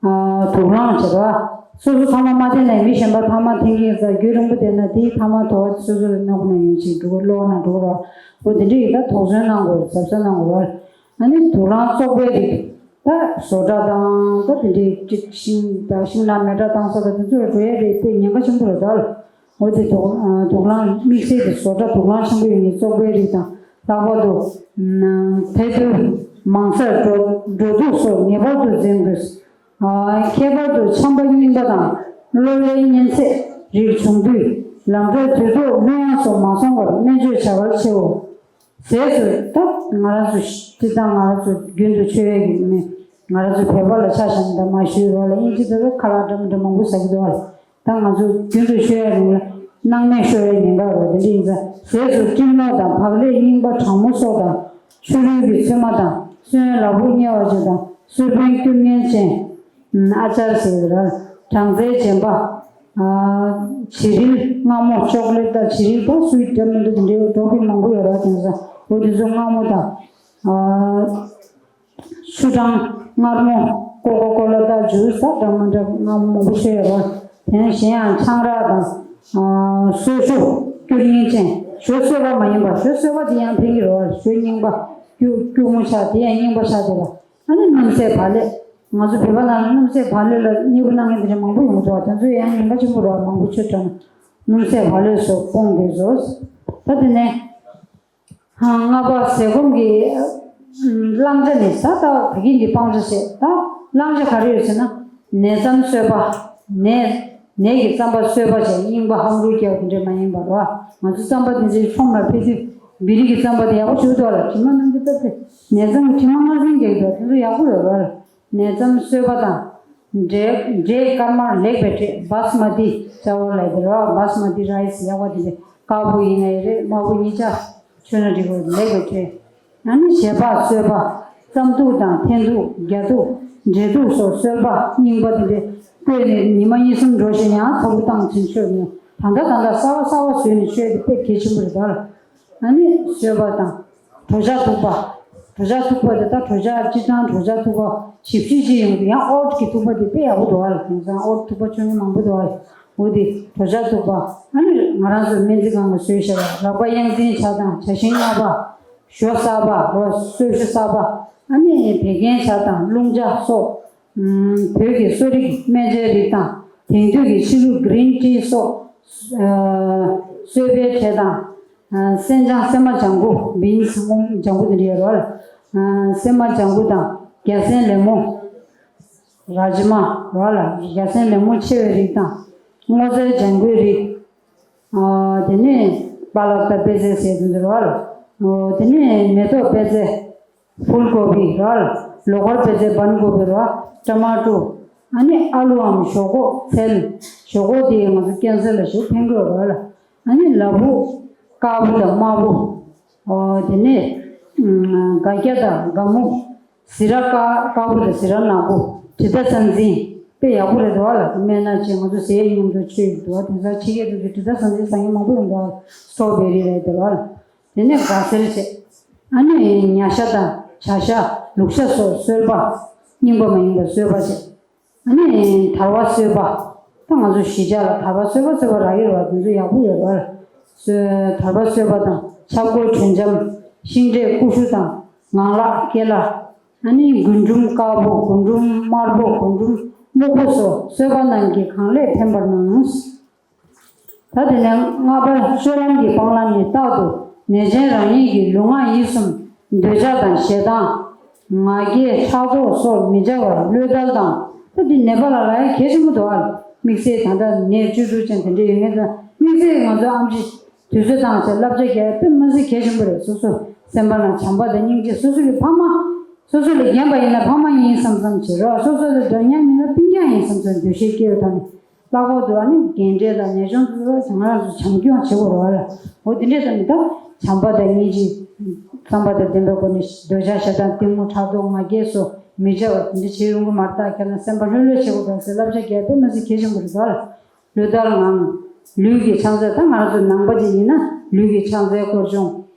དུག་རླངས་བྱེད་པ། སོ་སོ་ཐ་མག་མ་འཐེན་ནས་མི་གཞན་པ་ཐ་མག་འཐེན་མཁན་ས་རྒྱུན་རིང་པོ་བསྡད་ན་དེའི་ཐ་མག་དོག་སོ་སོ་ལ་སྣ་ཁུག་ན་ཡོང་ཅིག་འགྲོ་གི་གློ་བ་ན་འགྲོ་གི་ར། འོ་དེ་འདྲ་ཡིན་ད་དོགས་ཟོན་གནང་དགོས་གཟབ་གཟབ་གནང་དགོས་ར། ཨ་ནི་དུག་རླངས་བཙོག་པའི་རིགས་ད་བཟོ་གྲྭ་དང་ད་དེ་འདྲའི་ཅིག་ཤིང་ད་ཤིང་ནགས་མེ་དྲ་བཏང་ས་ད་དེ་ཚོ་ལ་འགྲོ་ཡས་རེད་དེ་ཉེན་ཁ་ཆེན་པོ་རེད་ད། འོ་དེ་དུག་དུག་རླངས་དམིགས་བསལ་དེ་བཟོ་གྲྭ་དུག་རླངས་ཆེན་པོ་ཡོད་མཁན་བཙོག་པའི་རིགས་དང་ལྷག་པར་དུ་ཕེ་ཐུར་མང་སར་འགྲོ་འགྲོ་འདུག་སོགས་ངེས་པར་དུ་འཛེམ་དགོས། ཨ། ཁྱད་པར་དུ་ཆམ་པ་རྙིང་པ་དང་གློ་བའི་གཉན་ཚད་རིགས་བྱུང་དུས་ལམ་བར་དུས་ཐོག་གླུ་དབྱངས་སོགས་མ་སོང་བར་སྨན་བཅོས་བྱ་བར་ཆེའོ། ཟས་སུ་ད་ང་རང་ཚོ་སྤྱིར་བཏང་ང་རང་ཚོ་རྒྱུན་དུ་མཆོད་ཡས་ཀྱི་མི་ང་རང་ཚོ་བོད་པ་ལ་ཆ་བཞག་ན་ད་མ་ཞུས་རོགས་ལ་དབྱིན་ཇི་ད་ཁ་ལག་འདྲ་མི་འདྲ་མང་པོ་ཟ་གི་འདུག་ཨ། ད་ང་ཚོ་རྒྱུན་དུ་མཆོད་ཡ་རིང་ལ་སྣང་མེད་ཤོར་བའི་ཉེན་ཁ་ཡོད་པ་དེ་འདྲ་ཡིན་ཙང་ཟས་སུ་སྤྲིན་ནོར་དང་བག་ལེབ་རྙིང་པ་གྲང་མོ་སོགས་དང་ཆུ་རུལ་གྱི་ཚོད་མ་དང་སོན་ལ་ཕུག་དམྱལ་བ་ཅན་དང་སུར་པན་སྐྱུར་ངན་ཅན། ཨ་ཅར་ཟེར་བ་དང་སྦྲང་རྩིའི་རྗེན་པ། བྱི་རིལ་མངར་མོ་ཅོག་ལེ་ཊི་དང་བྱི་རིལ་དང་སུའི་ཊི་འདྲ་མི་འདྲ་དེ་འདྲའི་འགྲོ་གི་མང་པོ་ཡོད་ར། དེང་སང་འོ་དེ་ཚོ་མངར་མོ་དང་། ཆུ་གྲང་མངར་མོ། ཀོ་ཀོ་ཀོ་ལ་དང་ཇུས་དང་འདྲ་མི་འདྲ་མངར་མོ་མང་པོ་བཤད་ཡོད་རེད། དེ་ནས་གཞན་ཡང་ཆང་རག་དང་། སོལ་ཞོ་སྐྱུར་རྙིང་ཅན། ཞོ་སོལ་བ་མ་ཡིན་པ། ཞོ་སོལ་བ་དེ་ཡང་ཕན་གྱི་རེད་བ། ཞོ་རྙིང་པ་སྐྱུ་སྐྱུ་མོ་ཆགས་དེ་ཡང་རྙིང་པ་ཆགས་བསྡད་པ། ཨ་ནི་སྣུམ་ཟས་བག་ལེབ། ང་ཚོ་བོད་པ་ནང་ལ་སྣུམ་ཟས་བག་ལེབ་ལ་མཉེས་པོ་གནང་མཁན་དེ་འདྲ་མང་པོ་ཡོང་འདུག་བ། དེ་ཚོ་ཡང་ཉེན་ཁ་ཆེན་པོ་རེད་བ། མང་པོ་མཆོད་དྲགས་ན་སྣུམ་ཟས་བག་ལེབ་སོགས་སྤོང་དགོས་སོ། ད་དེ་ནས། ལྔ་པ་ཟས་སྐོམ་གྱི་བླང་བྱ་ནི་ད་ལྟ་ད་གིན་གྱི་སྤང་བྱ་བྱས། ད་བླང་བྱ་ག་རེ་ཡོད་ཟེར་ན། ནས་རྩམ་སོས་པ། ནས་ནས་ཀྱི་རྩམ་པ་སོས་པ་བྱས་རྙིང་པ་ཧམ་རུལ་རྒྱག་པ་དེ་འདྲ་མ་ཡིན་པ་རེད་བ། ང་ཚོ་རྩམ་པ་དེ་ཚོའི་ཁྲོམ་ལ་ཕེབས་དུས་བི་རི་གི་རྩམ་པ་དེ་ཡག་པོ་ཞིག་འདུག་ལ། དྲི་མ་རྣམས་ཀྱིས་བཏབ་སྟེ་ནས་རྩམ་གྱི་དྲི་མ་སྔར་འཛིན་རྒྱག་གི་འདུག་དེ་ཚོ་ཡག་པོ་ཡོད་རེད་བ། ནས་རྩམ་སོས་པ་དང་། འབྲས་འབྲས་དཀར་དམར་ལེགས་པའི་འབྲས་སྦ་སི་མ་ཏི་ཅ་ཝལ་ལབ་དེ་རེད་བ། སྦ་སི་མ་ཏི་རའི་སི་ཡག་པ་དེ་འདྲ་དཀར་པོ་ཡིན་ན་ཡང་རེད། དམར་པོ་གཉིས་ཆ་མཆོད་ན་འགྲིག་གི་རེད། ལེགས་པའི་འབྲས། ཨ་ནི་བྱེ་བག་སོས་པ། རྩམ་ཐུག་དང་འཐེན་ཐུག་རྒྱ་ཐུག་འབྲས་ཐུག་སོགས་སོལ་བ་རྙིང་པ་དེ་འདྲ་བསྐོལ་ནས་ཉི་མ་གཉིས་གསུམ་འགྲོ་བཞིན་ཡང་ཚ་པོ་བཏང་ཚུན་མཆོད་མྱོང་། ད་ལྟ་ད་ལྟ་གསར་པ་གསར་པ་བཟོས་ནས་མཆོད་དེ་དཔེ་གལ་ཆེན་པོ་རེད་ད། ཨ་ནི་སོས་པ་དང་། གྲོ་ཆ་ཐུག་པ། གྲོ་ཆ་ཐུག་པ་དེ་ད་གྲོ་ཆ་སྤྱིར་བཏང་གྲོ་ཆ་ཐུག་པ་ཞིབ་ཞིབ་ཅིག་ཡོང་དུས་ཡང་ཨོཊ་གི་ཐུག་པ་དེ་དཔེ་ཡག་པོ་འདུག་ཨ། དེང་སང་ཨོཊ་ཐུག་པ་མཆོད་མཁན་མང་པོ་འདུག་ཨ། འོ་དེ་གྲོ་ཆ་ཐུག་པ། ཨ་ནི་ང་རང་ཚོའི་སྨན་རྩིས་ཁང་གི་བཟོས་བཞག་པ་རགས་པ་གཡང་འཛིན་ཇ་དང་ཇ་ཤིང་མངར་པ། ཞོ་གསར་པ་རོ་སོལ་ཞོ་གསར་པ། ཨ་ནི་བད་ཀན་ཇ་དང་རླུང་ཇ་སོགས། བོད་ཀྱི་གསོ་རིག་སྨན་ཆའི་རིགས་དང་དེང་དུས་ཀྱི་ཕྱི་ལུགས་གི་རིན་ཊི་སོགས། སོས་པའི་འབྲས་དང་། སྲན་ལྗང་སྲན་མ་ལྗང་གུ་བིན་སི་སྔོ་ལྗང་གུ་དེ་འདྲ་ཡོད་རེད། སྲན་མ་ལྗང་གུ་དང་རྒྱ་སྲན་ལེབ་མོ། ར་ཇི་མ་རེད་ལ། རྒྱ་སྲན་ལེབ་མོ་ཆེ་བའི་རིགས་དང་། སྔོ་ཚལ་ལྗང་གུའི་རིགས། དེ་ནས་པ་ལག་དང་པད་ཚལ་ཟེར་དེ་ཚོ་རེད་ལ། དེ་ནས་མེ་ཏོག་པད་ཚལ། ཕུལ་གོ་བི་རེད་ལ། ལོ་ཀར་པད་ཚལ་བན་གོ་བི་རེད། ཊ་མ་ཊོ། ཨ་ནི་ཨ་ལུའམ་ཞོག་ཁོག་ཚལ། ཞོག་ཁོག་དེ་ང་ཚོ་ཀན་སར་ལ་ཞེ་པོ་ཕན་གི་ཡོད་རེད་ལ། ཨ་ནི་ལ་ཕུག་དཀར་པོ་དང་དམར་པོ། ཨོ་དེ་ནས་སྒ་སྐྱ་དང་སྒ་སྨུག་ཟི་ར་དཀར་དཀར་པོ་དང་ཟི་ར་ནག་པོ། དྲི་ཟ་ས་འཛིན་དཔེ་ཡག་པོ་རེད་འདུག་ལ། སྨན་སྣ་ཅན་ང་ཚོ་ཟས་མཉམ་དུ་མཆོད་ཡོད་འདུག་དེང་སང་ཕྱི་རྒྱལ་དུ་དྲི་ཟ་ས་འཛིན་ཟ་མཁན་མང་པོ་ཡོད་འདུག་སོ་བེ་རི་རེད་འདུག་ལ། དེ་ནས་དགའ་སེར་བྱས། ཨ་ནི་ཉ་ཤ་དང་བྱ་ཤ་ལུག་ཤ་སོགས་སོལ་བ། རྙིང་པ་མ་ཡིན་པ་སོལ་བ་བྱས། ཨ་ནི་དར་བ་སོལ་བ། ད་ང་ཚོ་གཞིས་ཆགས་ལ་དར་བ་སོལ་བ་སོལ་བ་རག་གི་རེད་བ། དེ་ཚོ་ཡག་པོ་ཡོད་རེད། སོལ་དར་བ་སོལ་བ་དང་ཆབ་ཀོ་དྲོད་འཇམ། ཤིང་འབྲས་ཀུ་ཤུ་དང་ངང་ལག་ཀེ་ལ། ཨ་ནི་རྒུན་འབྲུམ་དཀར་པོ། རྒུན་འབྲུམ་དམར་པོ། རྒུན་འབྲུམ་སྨུག་པོ་སོགས་སོལ་བ་རྣམས་ཀྱིས་གང་ལེགས་ཕན་པར་གནང་། ད་དེ་ནས་ལྔ་པ་སྤྱོད་ལམ་གྱི་སྤང་བླང་ནི། རྟག་ཏུ་ནད་ཅན་རང་ཉིད་ཀྱི་ལུས་ངག་ཡིད་གསུམ་འདོད་ཆགས་དང་ཞེ་སྡང་། ང་རྒྱལ་ཕྲག་དོག་སོགས་མི་བྱ་བར་བློས་བཏལ་དང་། ད་འདི་ནད་པ་ལ་ལ་ཡང་གལ་ཆེན་པོ་འདུག་ཨ། དམིགས་བསལ་ད་ལྟ་ནད་བཅུད་འགྲོ་ཅན་དེ་འདྲ་ཡོད་མཁན་ཚོ་དམིགས་བསལ་ང་ཚོ་ཨམ་ཆི་དུས་ཚོད་བཏང་བྱས་བསླབ་བྱ་རྒྱག་དཔེ་མི་སྲིད་གལ་ཆེན་པོ་རེད། སོ་སོ་ སེམས་པ་ལ་བྱམས་པ་དང་སྙིང་རྗེ། སོ་སོ་གི་ཕ་མ། སོ་སོ་ལས་རྒན་པ་ཡིན་ན་ཕ་མ་ཡིན་བསམ་བསམ་བྱེད་རོགས། སོ་སོ་ལས་འདྲ་མཉམ་ཡིན་ན་སྤུན་ཀྱག་ཡིན་བསམ་བསམ་འདུ་ཤེས་སྐྱེ་བའི་ཐོག་ནས། ལྷག་པར་དུ་ཨ་ནི་རྒན་གྲས་དང་ཉེ་ཆུང་དེ་ཚོ་ང་རང་ཚོ་བྱམས་སྐྱོང་བྱེད་དགོས་རེད་བ་ལ། འོ་དེ་འདྲས་དང་མི་འདྲ། བྱམས་པ་དང་སྙིང་རྗེ། བསམ་པ་དང་ལྡན་པའི་སྒོ་ནས་འདོད་ཆགས་ཞེ་སྡང་གཏི་མུག་ཕྲག་དོག་ང་རྒྱལ་སོགས་མི་བྱ་བ་དེ་འདྲ་བྱེད་རུང་གི་མ་རེད། ད་ཁྱེད་རང་སེམས་པ་ལྷོད་ལྷོད་བྱེད་དགོས་པ་ཟེར་བསླབ་བྱ་རྒྱག་དཔེ་མི་སྲིད་གལ་ཆེན་པོ་རེད་བ་ལ། ལུས་དལ་ངང་། ལུས་ཀྱི་ཕྱག་འཚལ། ད་ང་རང་ཚོ་ནང་པ་ཅིག་ཡིན་ན་ལུས་ཀྱི་ཕྱག་འཚལ་སྐོར་སྦྱོང་།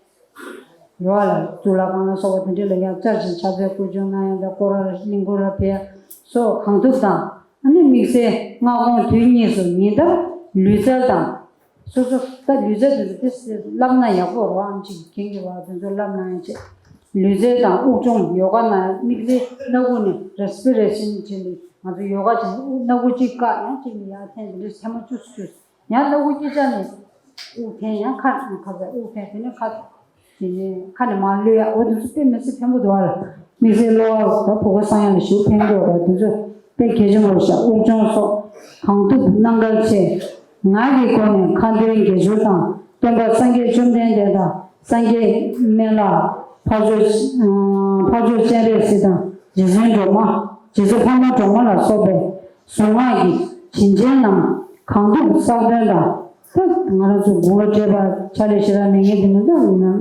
རེད་བ་ལ། གཙུག་ལག་ཁང་ལ་སོགས་པ་དེ་འདྲ་ལ་ཡང་བཅར་ཞིང་ཕྱག་འཚལ་སྐོར་སྦྱོང་གནང་ཡང་འདྲ། སྐོར་ར་གླིང་སྐོར་ར་ཕེབས་སོགས་གང་ཐུབ་དང་། ཨ་ནི་དམིགས་བསལ་སྔ་དགོང་དུས་གཉིས་སུ་ཉིན་ལྟར་ལུས་རྩལ་དང་། སོ་སོ་ད་ལུས་རྩལ་དེ་ཚོ་དེ་བསླབ་ན་ཡག་པོ་རེད་བ། ཨམ་ཆི་གིས་མཁྱེན་གྱི་རེད་བ། དེ་ཚོ་བསླབ་གནང་ཡང་བྱེད། ལུས་རྩལ་དང་དབུགས་སྦྱོང་ཡོ་ག་གནང་ཡང་། དམིགས་བསལ་སྣ་ཁུག་ནས་རེ་སི་པི་རེ་ཤན་བྱས་ནས་ང་ཚོ་ཡོ་ག་བྱས་ནས་དབུགས་སྣ་ཁུག་གཅིག་བཀག་ཡང་གཅིག་ནས་ཡར་འཐེན། དེ་འདྲ་ཐེངས་མ་བཅུ་བཅུ། ཡང་སྣ་ཁུག་གཉིས་ཆ་ནས་དབུགས་འཐེན། ཡང་ཁ་ནས་ཁ་ཟེར་དབུགས་འཐེན། དེ་ནས་ཁ། དེ་ནས་ཁ་ནས་མར་གློད་ཡ། འོ་དེ་ཚོ་དཔེ་མི་སྲིད་ཕན་པོ་འདུག་བ་ལ། དམིགས་བསལ་གློ་བ་དང་བུ་ག་སངས་དབྱངས་ལ་ཞེ་པོ་ཕན་གྱི་ཡོད་པ་དེ་ཚོ་དཔེ་གལ་ཆེན་པོ་རེད་ཤག་དབུགས་སྦྱོང་སོགས་གང་ཐུབ་གནང་གལ་ཆེ། ངག་གི་སྒོ་ནས་ཁ་འདོན་དགེ་སྦྱོར་དང་། སྟོན་པ་སངས་རྒྱས་བཅོམ་ལྡན་འདས་དང་། སངས་རྒྱས་སྨན་བླ། ཕར་ཕྱོགས། ཕར་ཕྱོགས་སྤྱན་རས་གཟིགས་དང་། རྗེ་བཙུན་སྒྲོལ་མ། རྗེ་བཙུན་འཕགས་མ་སྒྲོལ་མ་ལ་སོགས་པའི་གཟུངས་སྔགས་ཀྱི་བྱིན་ཅན་རྣམས་གང་ཐུབ་བསགས་འདོན་དང་། ད་ང་རང་ཚོ་དགུང་ལོ་བགྲེས་པ། ཕྱག་ལས་ཞེ་དྲག་མེད་མཁན་དེ་ནི་ད་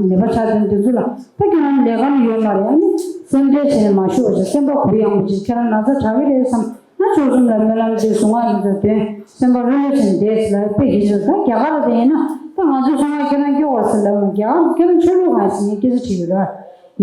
ནད་པ་ཆགས་དོན་དེ་ཚོ་ལ། ད་ཁྱེད་རང་ལས་ཀ་ནི་ཡོད་མ་རེད། ཨ་ནི་སེམས་ཁྲལ་བྱས་ནས་མ་བཞུགས་པ་བྱས། སེམས་པ་གུ་ཡངས་པོ་བྱས། ཁྱེད་རང་ན་ཚ་དྲག་གི་རེད་བསམ་ན། མཆོག་གསུམ་ལ་སྨོན་ལམ་བྱས། གཟུངས་སྔགས་དེ་ཚོ་འདོན། སེམས་པ་ལྷོད་ལྷོད་བྱས་ནས་བསྡད་ཟེར་ལབ་དཔེ་ཡིན་ཆོག་ད་རྒྱ་གར་ལ་དེ་ཡིན་ན་ད་ང་ཚོའི་གཟུངས་སྔགས་ཁྱེད་རང་སྐྱོར་བ་ཟེར་ལབ་ན། རྒྱ་གར་ཁྱེད་རང་ཆོས་ལུགས་གང་ཟེར་ངས་སྐད་ཆ་དྲིས་ཡོད་ར།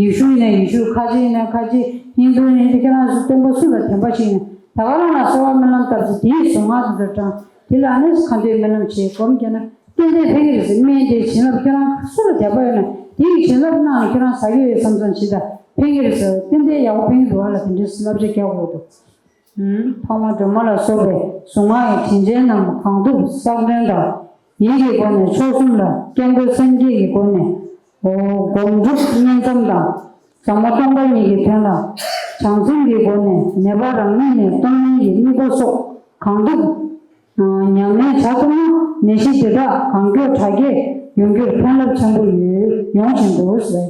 ཡེ་ཤུ་ཡིན་ན་ཡེ་ཤུ། ཁ་ཆེ་ཡིན་ན་ཁ་ཆེ། ཧིན་དུ་ཡིན་ན། ཁྱེད་རང་ཚོ་སྟོན་པ་སུ་ལ་དད་པ་ཞིག་ཡིན་ན། ད་ག་རང་ལ་གསོལ་བ་སྨོན་ལམ་བཏབ་ཚེ་དེའི་གཟུངས་སྔགས་དེ་ཚོ་བགྲང་། དེ་ལ་ཨ་ནི་ཁ་འདོན་སྨོན་ལམ་བྱེད། སྒོམ་རྒྱག་ན་ཏན་ཏན་ཕན་གྱི་རེད་ཟེར། སྨན་དེའི་བྱིན་རླབས་ཁྱེད་རང་སུ་ལ་དད་པ་ཡོད་ན་དེའི་བྱིན་རླབས་གནང་ཁྱེད་རང་ཟ་གི་ཡོད་བསམ་བསམ་བྱེད། ད་ཕན་གྱི་རེད་ཟེར། ཏན་ཏན་ཡག་པོ་ཕན་གྱི་འདུག་བ་ལ། དེ་འདྲའི་བསླབ་བྱ་རྒྱག་དགོས་འདུག་འཕགས་མ་སྒྲོལ་མ་ལ་སོགས་པའི་གཟུངས་སྔགས་ཀྱི་བྱིན་ཅན་རྣམས་གང་ཐུབ་བསགས་འདོན་དང་། ཡིད་ཀྱི་སྒོ་ནས་མཆོག་གསུམ་ལ། སྐྱབས་འགྲོ་སེམས་བསྐྱེད་ཀྱི་སྒོ་ནས་སྒོམ་སྒྲུབ་བསྙེན་མཚམས་དང་། ཟབ་མོ་སྟོང་པ་ཉིད་ཀྱི་དོན་ལ་བྱང་སེམས་ཀྱི་སྒོ་ནས་ནད་པ་རང་ཉིད་ནས་གཏོང་ལེན་གྱི་དམིགས་པ་སོགས་གང་ཐུབ་ཉམས་ལེན་བྱ་ཐུབ་ན། ནད་གཞི་དེ་དག་གང་མགྱོགས་དྲག་སྐྱེད་ཡོང་རྒྱུར་ཕན་རླབས་ཆེན་པོ་ཡོད། ཡོང་བཞིན་འདུག་ཟེར།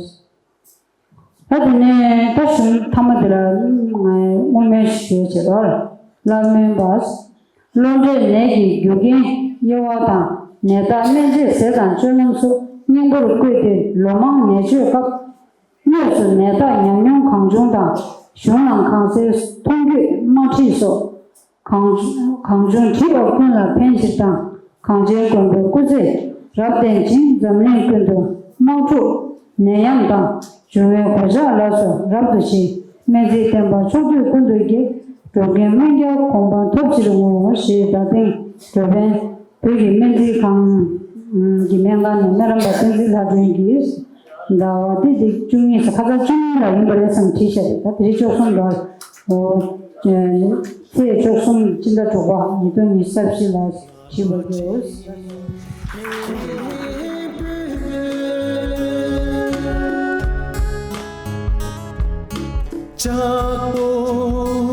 ད་དེ་ནས་ད་གཞུང་མཐའ་མ་དེ་ལ་ངས་བསྔོ་སྨོན་ཞུ་བྱེད་རོགས། བླ་སྨན་པ། གློ་འབྲས་ནད་ཀྱི་རྒྱུ་རྐྱེན་དབྱེ་བ་དང་། ནད་བརྟག་སྨན་དཔྱད་ཟས་དང་སྤྱོད་ལམ་སོགས་སྙིང་པོར་བཀོད་དེ། ལོ་མང་ནད་བཅོས་སྐབས་དངོས་སུ་ནད་བརྟག་ཉམས་མྱོང་གང་བྱུང་དང་། གཞུང་ནང་གང་གསལ་མཐོང་རྒྱུས་དམར་ཁྲིད་སོགས་གང་གང་བྱུང་བྲིས་པ་ཀུན་ལ་ཕན་ཕྱིར་དང་། གངས་ཅན་མགོན་པོའི་སྐུ་ཚེ་རབ་བརྟན་ཅིང་། འཛམ་གླིང་ཀུན་ཏུ་དམག་འཁྲུག་ནད་ཡམས་དང་། འབྱུང་བའི་གོད་ཆག་ལ་སོགས་རབ་ཏུ་ཞི། སྨན་རྩིས་བསྟན་པ་ཕྱོགས་དུས་ཀུན་ཏུ་རྒྱས། འགྲོ་ཀུན་སྨན་རྒྱལ་གོ་འཕང་ཐོབ་ཕྱིར་བསྔོ། ཞེས་རྡ་སྟེང་འགྲོ་ཕན་བོད་ཀྱི་སྨན་རྩིས་ཁང་གི་སྨན་ཁང་ནས་སྨན་རམས་པ་བསྟན་འཛིན་ལྷ་སྒྲོན་གྱིས། ཟླ་བ་འདི་འདི་བཅུ་གཉིས་སུ་ཁ་སང་བཅུ་གཉིས་ལ་ཡིན་པ་རེད་བསམ་བྲིས་བཞག་རེད། ད་དེ་རིང་བཅུ་གསུམ་ལ། འོ། ཚེས་བཅུ་གསུམ་སྤྱི་ཟླ་དྲུག་པ་ཉིས་སྟོང་ཉི་ཤུ་རྩ་བཞི་ལ་བྲིས་པ་དགོས། ལྕགས་པོ།